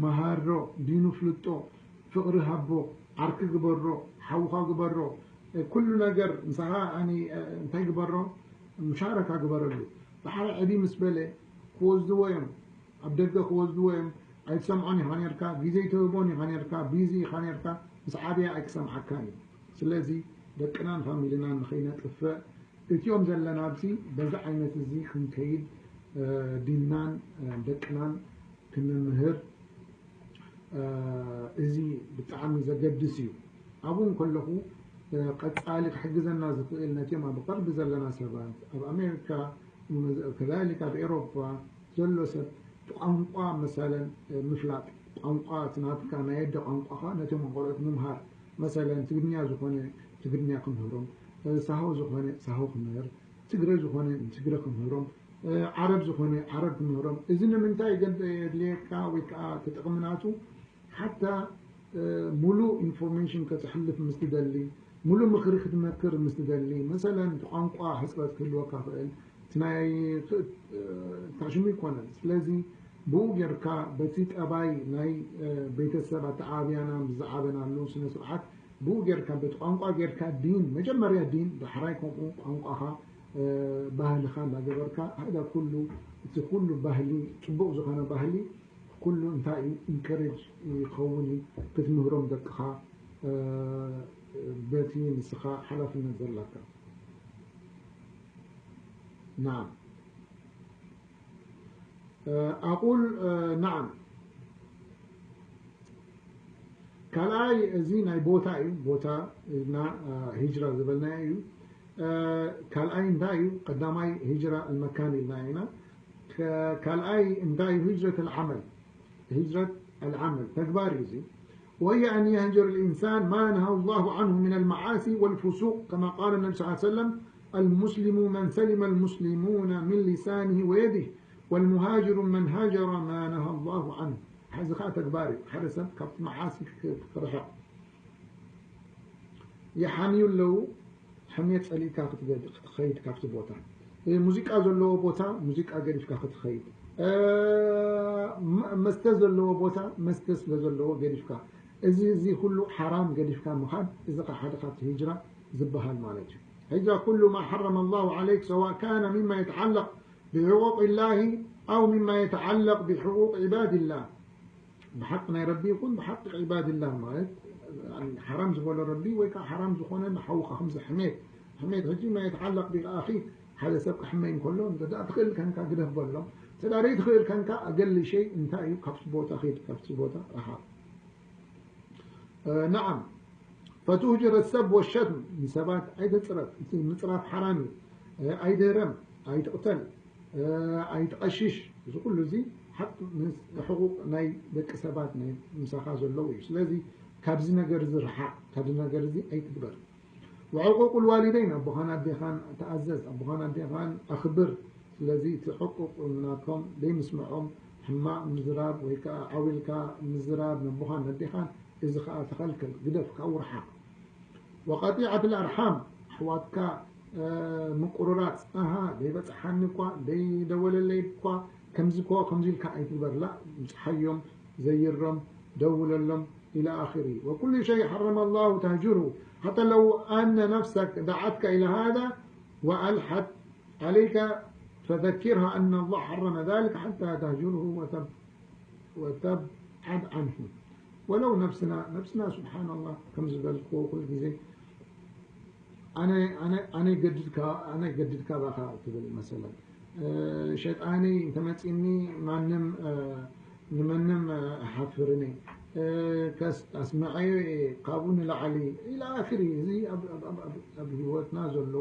መሃሮ፣ ዲኑ ፍልጦ፣ ፍቕሪ ሃቦ፣ ዓርኪ ግበሮ፣ ሓውኻ ግበሮ። ኩሉ ነገር ምሳኻ እንታይ ግበሮ፣ ሙሻረካ ግበረሉ። ዳሕራይ ዕብይ ምስ በለ ክወስድዎ እዮም፣ ኣብ ደገ ክወስድዎ እዮም። ኣይትሰምዖን ኢኻ ነርካ፣ ግዜ ኣይትህቦን ኢኻ ነርካ፣ ቢዚ ኢኻ ነርካ። ምስ ዓብያ ኣይክሰምዓካን እዩ። ስለዚ ደቅናን ፋሚልናን ንኸይነጥፍእ እቲኦም ዘለና ኣብዚ በዚ ዓይነት እዚ ክንከይድ ዲንናን ደቅናን ክንምህር እዚ ብጣዕሚ ዘገድስ እዩ። ኣብኡ እንከለኹ ቀፃሊ ክሕግዘና ዝኽእል ነቲኦም ኣብ ቀርቢ ዘለና ሰባት ኣብ ኣሜሪካ ከዛሊክ ኣብ ኤሮፓ ዘሎ ሰብ ቋንቋ መሰለን ምፍላጥ ቋንቋ እቲ ናትካ ናይ ኣደ ቋንቋኻ ነቶም ቆልዑት ምምሃር መሰለን ትግርኛ ዝኾነ ትግርኛ ክምህሮም ሳሆ ዝኾነ ሳሆ ክምህር ትግረ ዝኾነ ንትግረ ክምህሮም ዓረብ ዝኾነ ዓረብ ክምህሮም። እዚ ንምንታይ የድልየካ ወይ ከዓ ተጠቕሚ ናቱ ሓታ ሙሉእ ኢንፎርሜሽን ከተሕልፍ ምስ ትደሊ፣ ሙሉእ ምኽሪ ክትመክር ምስ ትደሊ፣ መሰለን እቲ ቋንቋ ሕፅረት ክህልወካ ይኽእል፣ እቲ ናይ ታሽሙ ይኮነን። ስለዚ ብኡ ጌርካ በቲ ጠባይ ናይ ቤተሰብ ኣተዓባብያና ምስ ዝዓበናሉ ስነ ስርዓት ብኡ ጌርካ በቲ ቋንቋ ጌርካ ዲን መጀመርያ ዲን ዳሕራይ ከምኡ ቋንቋኻ ባህልኻ እንዳገበርካ ሃዳ ኩሉ እቲ ኩሉ ባህሊ ፅቡቕ ዝኾነ ባህሊ ኩሉ እንታይ እዩ ኢንከሬጅ ይኸውን እዩ ክትምህሮም ደቅኻ በቲ ንስኻ ሓላፍነት ዘለካ። ናም ኣቁል ናም ካልኣይ እዚ ናይ ቦታ እዩ። ቦታ እና ሂጅራ ዝበልናዮ እዩ። ካልኣይ እንታይ እዩ? ቀዳማይ ሂጅራ ኣልመካን ኢልና ኢና። ካልኣይ እንታይ እዩ? ሂጅረት ኣልዓመል ሂጅረት ኣልዓመል ተግባር እዩ እዚ። وهي أن يهجر الإنسان ما نهى الله عنه من المعاصي والفسوق، كما قال النبي صلى الله عليه وسلم: المسلم من سلم المسلمون من لسانه ويده، والمهاجر من هجر ما نهى الله عنه. ሕዚ ከዓ ተግባር እዩ። ሓደ ሰብ ካብቲ መዓሲ ክርሕቕ ይሓምዩ ኣለዉ። ሕምየት ጸሊእካ ክትገድ- ክትኸይድ ካብቲ ቦታ። እ፣ ሙዚቃ ዘለዎ ቦታ ሙዚቃ ገዲፍካ ክትኸይድ። እ፣ መ- መስተ ዘለዎ ቦታ መስተ ስለ ዘለዎ ገዲፍካ። እዚ እዚ ኩሉ ሓራም ገዲፍካ ምኻድ፣ እዚ ኸዓ ሓደ ካብቲ ሂጅራ ዝበሃል ማለት እዩ። ሂጅራ ኩሉ ማ ሓረመ ኣላሁ ዓለይክ፣ ሰዋእ ካነ ሚማ የተዓለቅ ብሕቁቅ ላሂ ኣው ሚማ የተዓለቅ ብሕቁቅ ዒባድላህ። ብሓቂ ናይ ረቢ ይኹን ብሓቂ ዒባድላህ ማለት ሓራም ዝበሎ ረቢ ወይ ከዓ ሓራም ዝኾነ ንሓውካ ከምዚ ሕሜት፣ ሕሜት ሕጂ ማ የተዓለቅ ብኣኺ፣ ሓደ ሰብ ክሕመይ እንከሎ እንተ ደኣ ትኽእል ከንካ ግደፍ በሎ። እንተ ደኣ ዘይትኽእል ከንካ ኣገሊ ሸይ እንታይ እዩ? ካብቲ ቦታ ኺድ፣ ካብቲ ቦታ ረሓቕ። እ፣ ነዓም። ፈቱህጅረ ሰብ ወሸትም፣ ንሰባት ኣይተጽረፍ፣ እቲ ምጽራፍ ሓራም እዩ። እ፣ ኣይድህረም፣ ኣይትቕተል፣ እ፣ ኣይትቐሽሽ። እዚ ኩሉ እዚ ሓቅ ምስ ሕቁቕ ናይ ደቂ ሰባት ናይ ምሳኻ ዘለዉ እዩ። ስለዚ ካብዚ ነገር እዚ ርሓቕ፣ ካብዚ ነገር እዚ ኣይትግበር። ወዕቁቁል ዋሊደይን፣ ኣቦኻን ኣዴኻን ተኣዘዝ፣ ኣቦኻን ኣዴኻን ኣኽብር። ስለዚ እቲ ዕቁቕ ናቶም ዘይምስምዖም፣ ሕማቕ ምዝራብ ወይ ከዓ ዓው ኢልካ ምዝራብ ነቦኻን ነዴኻን፣ እዚ ከዓ ተኸልከል፣ ግደፍ፣ ካብኡ ርሓቕ። ወቀጢዐት ልኣርሓም፣ ኣሕዋትካ እ፣ ምቁርራፅ፣ ኣሃ፣ ዘይበፅሓኒ እኳ፣ ዘይደወለለይ እኳ፣ ከምዚ እኮ፣ ከምዚ ኢልካ ኣይትግበር፣ ላ፣ ምፅሓዮም፣ ዘይሮም፣ ደውለሎም፣ إلى آخره. وكل شيء حرم الله تهجره، حتى لو أن نفسك دعتك إلى هذا وألحت عليك، فذكرها أن الله حرم ذلك حتى تهجره وتب-، وتبعد عنه. ولو نفسنا، نفسنا سبحان الله، ከምዚ ዝበልክዎ ኩሉ ግዜ ኣነ፣ ኣነ፣ ኣነ ገድድካ፣ ኣነ ገድድካ ባኻ ትብል መሰለን። እ፣ ሸይጣነይ እንተመጺኒ ማንም፣ እ፣ ንመንም፣ እ፣ እሓፍርን እየ። እ፣ ከስ-፣ ኣስምዐዮ እየ፣ ካብኡ ንላዕሊ ኢላ ኣኽሪ። እዚ ኣብ፣ ኣብ፣ ኣብ፣ ኣብ፣ ኣብ ህይወትና ዘሎ፣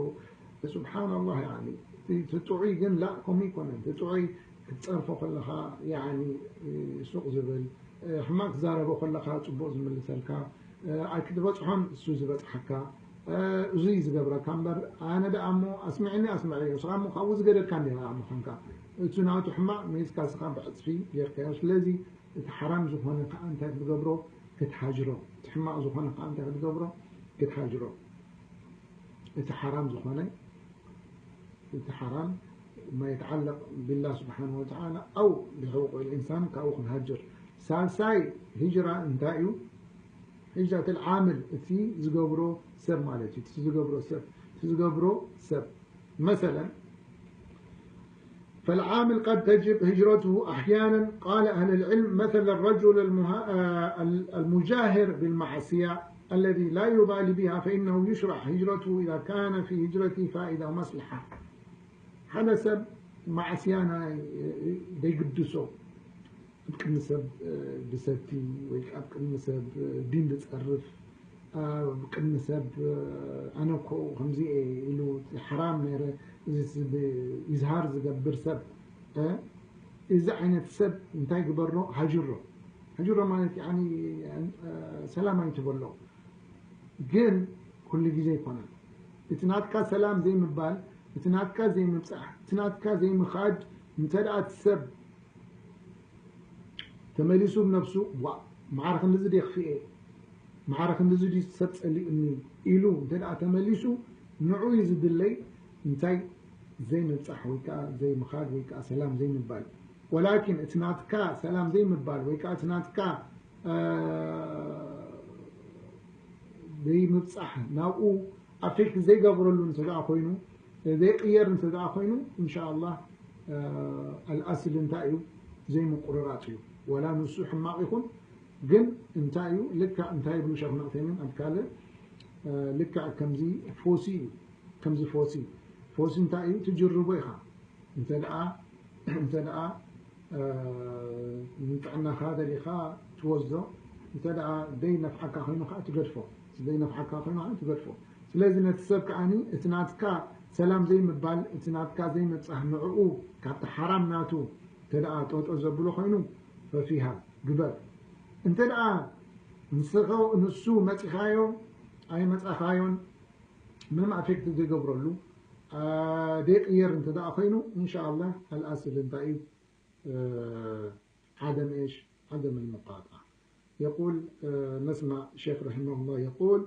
ስብሓንላህ፣ ያኒ፣ እቲ፣ እቲ ጥዑይ ግን ላእ፣ ከምኡ ኣይኮነን። እቲ ጥዑይ ክትጸርፎ ከለኻ፣ ያኒ፣ እ፣ ሱቕ ዝብል፣ እ፣ ሕማቕ ትዛረቦ ከለኻ ጽቡቕ ዝምልሰልካ፣ እ፣ ኣይክትበጽሖን እሱ ዝበጽሓካ፣ እ፣ እዙይ ዝገብረካ እምበር፣ ኣነ ደኣ እሞ ኣስሚዕኒ ኣስምዐዮ፣ ንስኻ እሞ ካብኡ ዝገደድካ እንዲኻ ምዃንካ። እቲ ናቱ ሕማቕ መይዝካ ንስኻ ብዕጽፊ ጌርካዮ። ስለዚ እቲ ሓራም ዝኾነ ከኣ እንታይ ክትገብሮ? ክትሃጅሮ። እቲ ሕማቕ ዝኾነ ከኣ እንታይ ክትገብሮ? ክትሃጅሮ። እቲ ሓራም ዝኾነ፣ እቲ ሓራም ማ የተዓለቅ ቢላህ ስብሓን ወተዓላ ኣው ብሕቁቅ ልኢንሳን ካብኡ ክንሃጅር። ሳልሳይ ሂጅራ እንታይ እዩ? ሂጅረት ልዓምል፣ እቲ ዝገብሮ ሰብ ማለት እዩ። እቲ ዝገብሮ ሰብ፣ እቲ ዝገብሮ ሰብ። መሰለን፣ فالعامل قد تجب هجرته أحيانا. قال أهل العلم: مثل الرجل المها-، آه، المجاهر بالمعصية الذي لا يبالي بها فإنه يشرع هجرته إذا كان في هجرته فائدة ومصلحة. ሓደ ሰብ ማዕስያ ናይ፣ ደይግድሶ፣ ኣብ ቅድሚ ሰብ፣ እ፣ ድሰቲ ወይ ኣብ ቅድሚ ሰብ፣ እ፣ ዲን ዝጸርፍ፣ ኣብ ቅድሚ ሰብ፣ እ፣ ኣነ እኮ ከምዚ እየ ኢሉ፣ እቲ ሓራም ነይረ፣ እዚ ስ-፣ ብ-፣ ይዝሃር ዝገብር ሰብ፣ እ፣ እዚ ዓይነት ሰብ እንታይ ግበሮ? ሃጅሮ። ሃጅሮ ማለት፣ ያኒ፣ እ፣ ሰላም ኣይትበሎ። ግን ኩሉ ግዜ ኣይኮነን። እቲ ናትካ ሰላም ዘይምባል፣ እቲ ናትካ ዘይምብጻሕ፣ እቲ ናትካ ዘይምኻድ፣ እንተ ደኣ እቲ ሰብ ተመሊሱ ብነብሱ፣ "ዋ፣ ማዕረ ክንድዚ ድየ ክፍኤ? ማዕረ ክንድዚ ድዩ ሰብ ጸሊኡኒ?" ኢሉ እንተ ደኣ ተመሊሱ፣ ንዑ እዩ ዝድለይ እንታይ ዘይምብጻሕ ወይ ከኣ ዘይምኻድ ወይ ከኣ ሰላም ዘይምባል። ወላኪን እቲ ናትካ ሰላም ዘይምባል ወይ ከኣ እቲ ናትካ፣ እ፣ ዘይምብጻሕ ናብኡ ኣፌክት ዘይገብረሉ እንተ ደኣ ኮይኑ፣ ዘይቅየር እንተ ደኣ ኮይኑ፣ እንሻኣላህ፣ እ፣ ኣልኣስል እንታይ እዩ? ዘይምቁርራጽ እዩ። ወላ ንሱ ሕማቕ ይኹን፣ ግን እንታይ እዩ? ልክዕ እንታይ ይብሉ ሸኽ ዑሰይሚን ኣብ ካልእ፣ እ፣ ልክዕ ከምዚ ፎሲ እዩ። ከምዚ ፎሲ። ፎሲ እንታይ እዩ? ትጅርቦ ኢኻ። እንተ ደኣ፣ እንተ ደኣ፣ እ፣ ንጥዕናኻ ደሊኻ ትወስዶ፣ እንተ ደኣ ደይነፍዓካ ኮይኑ ኸዓ ትገድፎ። ደይነፍዓካ ኮይኑ ኸዓ ትገድፎ። ስለዚ ነቲ ሰብ ከዓኒ እቲ ናትካ ሰላም ዘይምባል፣ እቲ ናትካ ዘይምብጻሕ ንዕኡ ካብቲ ሓራም ናቱ እንተ ደኣ ጠጦ ዘብሎ ኮይኑ፣ ፈፊሃ ግበር። እንተ ደኣ ንስኸ-፣ ንሱ መጺኻዮ ኣይመጻኻዮን፣ ምንም ኣፌክት ዘይገብረሉ፣ ኣ፣ ዘይቅየር እንተ ደኣ ኮይኑ፣ እንሻኣላህ ኣልኣስል እንታይ እዩ? እ፣ ዓደም ኤሽ? ዓደም ልሙቃጣዓ። يقول، እ፣ ነስማዕ ሸይኽ ረሒመሁላህ የቁል: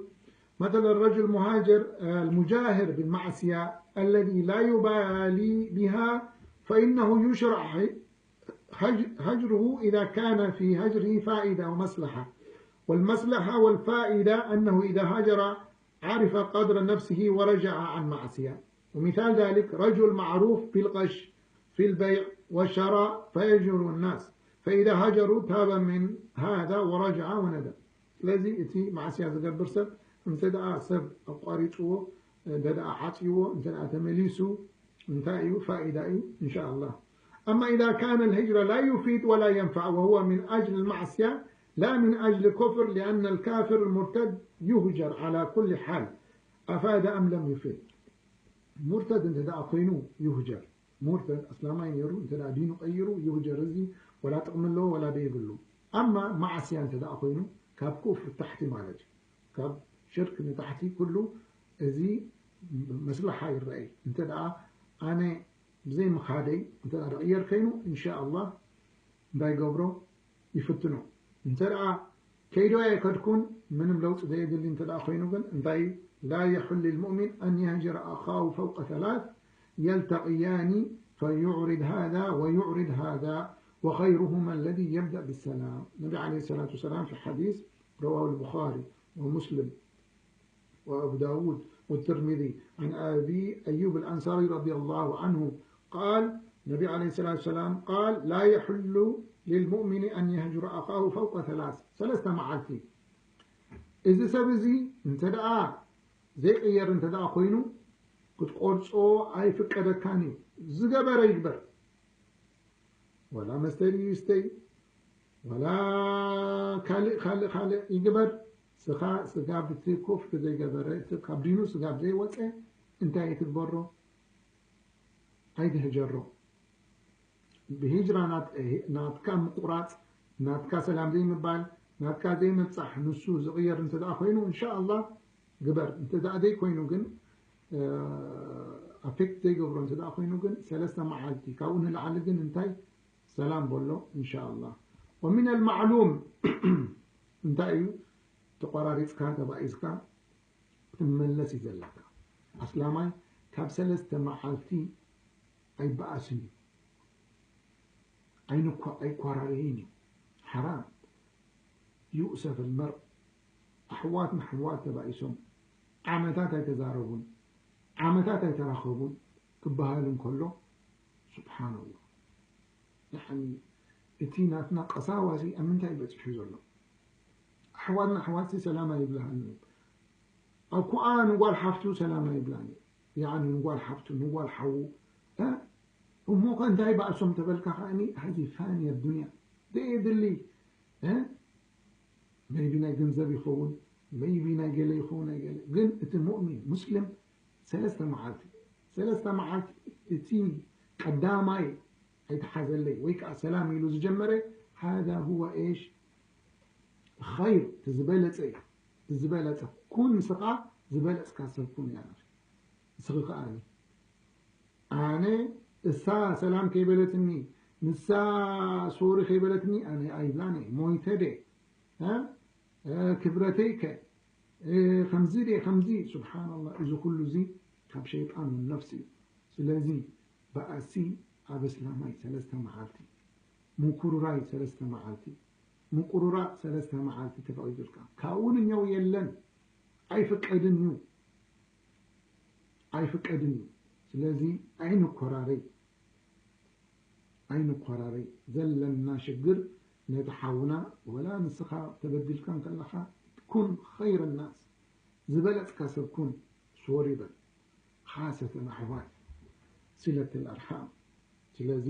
مثل الرجل المهاجر، እ፣ المجاهر بالمعصية الذي لا يبالي بها فإنه يشرع هج-، هجره إذا كان في هجره فائدة ومصلحة، والمصلحة والفائدة أنه إذا هاجر عرف قدر نفسه ورجع عن معصية. ومثال ذلك رجل معروف بالغش في البيع والشراء فيجهل الناس، فإذا هاجروا تاب من هذا ورجع وندم. ስለዚ እቲ ማዕስያ ዝገብር ሰብ እንተ ደኣ ሰብ ኣቋሪፅዎ እንተ ደኣ ዓፅይዎ እንተ ደኣ ተመሊሱ እንታይ እዩ ፋኢዳ እዩ? እንሻ ኣላህ። أما إذا كان الهجرة لا يفيد ولا ينفع وهو من أجل المعصية لا من أجل الكفر، لأن الكافر المرتد يهجر على كل حال أفاد أم لم يفد. ሙርተድ እንተ ደኣ ኮይኑ ይህጀር። ሙርተድ ኣስላማይ ነይሩ እንተ ደኣ ዲኑ ቀይሩ ይህጀር። እዚ ወላ ጥቕሚ ኣለዎ ወላ ደይብሉ። ኣማ ማዕስያ እንተ ደኣ ኮይኑ ካብ ኩፍር ታሕቲ ማለት እዩ። ካብ ሽርክ ንታሕቲ ኩሉ እዚ መስለሓ ይረኣይ። እንተ ደኣ ኣነ ብዘይ ምኻደይ እንተ ደኣ ደቕየር ከይኑ እንሻ ኣላህ እንታይ ገብሮ ይፍትኖ። እንተ ደኣ ከይዶ ኣይከድኩን ምንም ለውጢ ዘየድሊ እንተ ደኣ ኮይኑ ግን እንታይ لا يحل للمؤمن أن يهجر أخاه فوق ثلاث يلتقيان فيعرض هذا ويعرض هذا وخيرهما الذي يبدأ بالسلام. النبي عليه الصلاة والسلام في حديث رواه البخاري ومسلم وأبو داود والترمذي عن أبي أيوب الأنصاري رضي الله عنه قال النبي عليه الصلاة والسلام قال لا يحل للمؤمن أن يهجر أخاه فوق ثلاث. ሰለስተ መዓልቲ እዚ ሰብ እዚ እንተ ደኣ ዘይቅየር እንተ ደኣ ኮይኑ ክትቆርጾ ኣይፍቀደካን እዩ። ዝገበረ ይግበር። ወላ መስተ ድዩ ይስተይ፣ ወላ ካልእ ካልእ ካልእ ይግበር፣ ስኻ ስጋብ እቲ ኩፍር ዘይገበረ፣ እቲ ካብ ዲኑ ስጋብ ዘይወፀ እንታይ ኣይትግበሮ? ኣይትህጀሮ። ብሂጅራ ናት-፣ ናትካ ምቁራፅ፣ ናትካ ሰላም ዘይምባል፣ ናትካ ዘይምብፃሕ፣ ንሱ ዝቕየር እንተ ደኣ ኮይኑ እንሻ ኣላህ ግበር። እንተ ደኣ ዘይኮይኑ ግን ኣፌክት ዘይገብሮ እንተ ደኣ ኮይኑ ግን ሰለስተ መዓልቲ ካብኡ ንላዕሊ ግን እንታይ ሰላም በሎ እንሻ ኣላህ። ومن المعلوم እንታይ እዩ ተቆራሪፅካ ተባኢስካ ትመለስ እዩ ዘለካ። ኣስላማይ ካብ ሰለስተ መዓልቲ ኣይበኣስን እዩ። ኣይንኳ-፣ ኣይኳራረይን እዩ። ሓራም። يؤسف المرء ኣሕዋት ንኣሕዋት ተባኢሶም ዓመታት ኣይተዛረቡን ዓመታት ኣይተራኸቡን ክበሃል እንከሎ ሱብሓነላህ። ያኒ እቲ ናትና ቀሳዋሲ ኣብ ምንታይ በፂሑ ዘሎ? ኣሕዋት ንኣሕዋትሲ ሰላም ኣይብልሃን እዩ። ኣኩኣ ንጓል ሓፍቱ ሰላም ኣይብላን እዩ። ያኒ ንጓል ሓፍቱ ንጓል ሓዉ እ? እሞ ከ እንታይ ባእሶም ተበልካ ከኣኒ ሀዚ ፋንያ ዱንያ ደየድሊ እ? መይቢ ናይ ገንዘብ ይኸውን መይቢ ናይ ገለ ይኸውን ናይ ገለ ግን እቲ ሙእሚን ሙስሊም ሰለስተ መዓልቲ ሰለስተ መዓልቲ እቲ ቀዳማይ ኣይተሓዘለይ ወይ ከዓ ሰላም ኢሉ ዝጀመረ هذا هو إيش خير እቲ ዝበለፀ እዩ። እቲ ዝበለፀ ኩን ንስኻ ዝበለፅካ ሰብ ኩን ያ ንስኺ ከኣ ኣነ እሳ ሰላም ከይበለትኒ ንሳ ሶሪ ከይበለትኒ ኣነ ኣይብላን እየ ሞይተ ደ ክብረተይ ከ ከምዚ ደ ከምዚ ስብሓንላ እዚ ኩሉ እዚ ካብ ሸይጣን ነፍሲ እዩ ስለዚ በኣሲ ኣብ እስላማይ ሰለስተ መዓልቲ ምኩሩራይ ሰለስተ መዓልቲ ምቁሩራ ሰለስተ መዓልቲ ተፈቒዱልካ ካብኡ ንኛው የለን ኣይፍቀድን እዩ ኣይፍቀድን እዩ ስለዚ ኣይንኮራረይ ኣይንኮራረይ ዘለና ሽግር ነቲ ሓውና ወላ ንስኻ ተበዲልካ እንከለኻ ኩን ኸይረ ናስ ዝበለፅካ ሰብ ኩን ሶሪ በል خاصة ኣሕዋት صلة الأرحام ስለዚ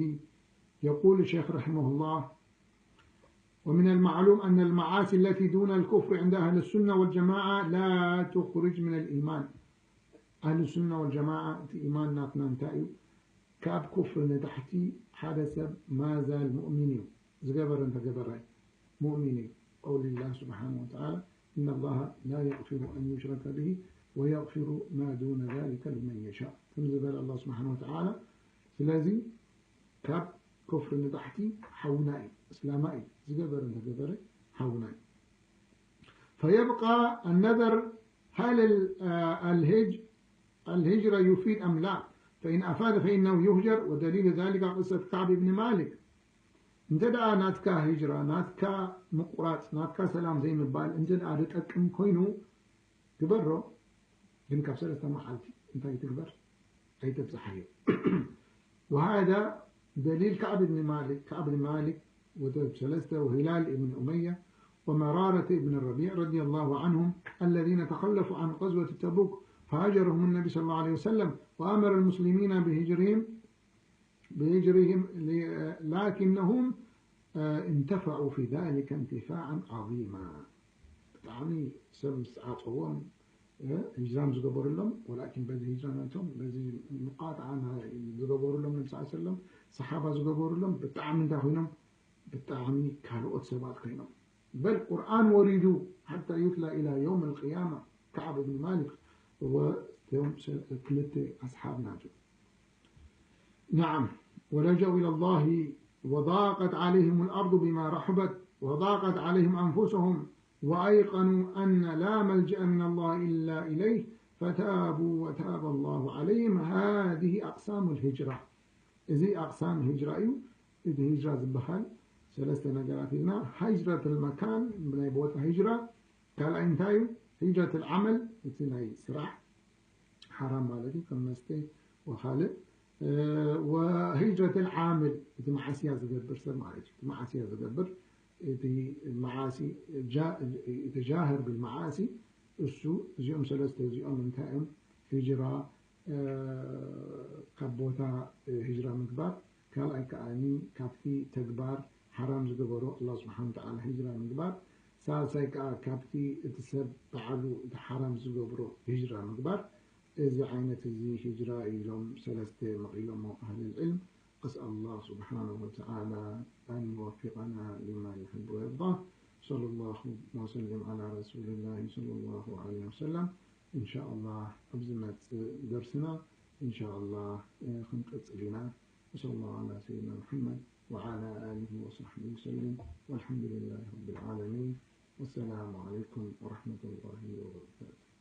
يقول الشيخ رحمه الله ومن المعلوم أن المعاصي التي دون الكفر عند أهل السنة والجماعة لا تخرج من الإيمان أهل السنة والجماعة إيمان ناتنا انتايو كاب كفر نتحتي حدث ما زال مؤمن يو زقبر انت قبر مؤمن يو قول الله سبحانه وتعالى إن الله لا يغفر أن يشرك به ويغفر ما دون ذلك لمن يشاء كم زبال الله سبحانه وتعالى سلازي كاب كفر نتحتي حونائي إسلامائي زقبر انت قبر حونائي فيبقى النذر هل الهج الهجرة يفيد أم لا؟ فإن أفاد فإنه يهجر، ودليل ذلك قصة كعب بن مالك እንተ ደኣ ናትካ ሂጅራ፣ ናትካ ምቁራጽ፣ ናትካ ሰላም ዘይምባል እንተ ደኣ ዝጠቅም ኮይኑ ግበሮ። ግን ካብ ሰለስተ መዓልቲ እንታይ ትግበር? ኣይተብዝሓዮ። وهذا دليل كعب بن مالك، كعب بن مالك وتب سلسته وهلال بن أمية ومرارة بن الربيع رضي الله عنهم الذين تخلفوا عن غزوة تبوك فهجرهم النبي صلى الله عليه وسلم وأمر المسلمين بهجرهم بهجرهم ل- لكنهم آه، انتفعوا في ذلك انتفاعا عظيما. ብጣዕሚ ሰብ ምስ ዓጸዎም እ፣ ሂጅራ ዝገበሩሎም ወላኪን በዚ ሂጅራ ናቶም በዚ ሙቃጥዓ ናይ ዝገበሩሎም ነቢ ስ ሰለም ሰሓባ ዝገበሩሎም ብጣዕሚ እንታይ ኮይኖም ብጣዕሚ ካልኦት ሰባት ኮይኖም በል ቁርኣን ወሪዱ حتى يتلى إلى يوم القيامة كعب بن مالك وثم ክልተ ኣስሓብ ናቸው نعم ولجأوا إلى الله وضاقت عليهم الأرض بما رحبت وضاقت عليهم أنفسهم وأيقنوا أن لا ملجأ من الله إلا إليه فتابوا وتاب الله عليهم هذه أقسام الهجرة እዚ أقسام هجرة እዩ እቲ هجرة ዝበሃል ሰለስተ ነገራት ኢልና هجرة المكان ናይ ቦታ هجرة ካልኣይ እንታይ እዩ هجرة العمل እቲ ናይ ስራሕ ሓራም ማለት እዩ ከም መስተ ወካልእ وهجرة العامل እቲ መዓስያ ዝገብር ሰብ ማለት እዩ እቲ መዓስያ ዝገብር እቲ መዓሲ يتجاهر بالمعاصي እሱ እዚኦም ሰለስተ እዚኦም እንታይ እዮም ሂጅራ ካብ ቦታ ሂጅራ ምግባር ካልኣይ ከዓኒ ካብቲ ተግባር ሓራም ዝገበሮ ኣላህ ስብሓን ወተዓላ ሂጅራ ምግባር ሳልሳይ ከዓ ካብቲ እቲ ሰብ በዓሉ እቲ ሓራም ዝገብሮ ሂጅራ ምግባር እዚ ዓይነት እዚ ሂጅራ ኢሎም ሰለስተ መቒሎሞ ኣህል ልዕልም أسأل الله سبحانه وتعالى أن يوفقنا لما يحب ويرضاه صلى الله وسلم على رسول الله صلى الله عليه وسلم إن شاء الله أبزمت درسنا إن شاء الله خنقت لنا وصلى الله على سيدنا محمد وعلى آله وصحبه وسلم والحمد لله رب العالمين والسلام عليكم ورحمة الله وبركاته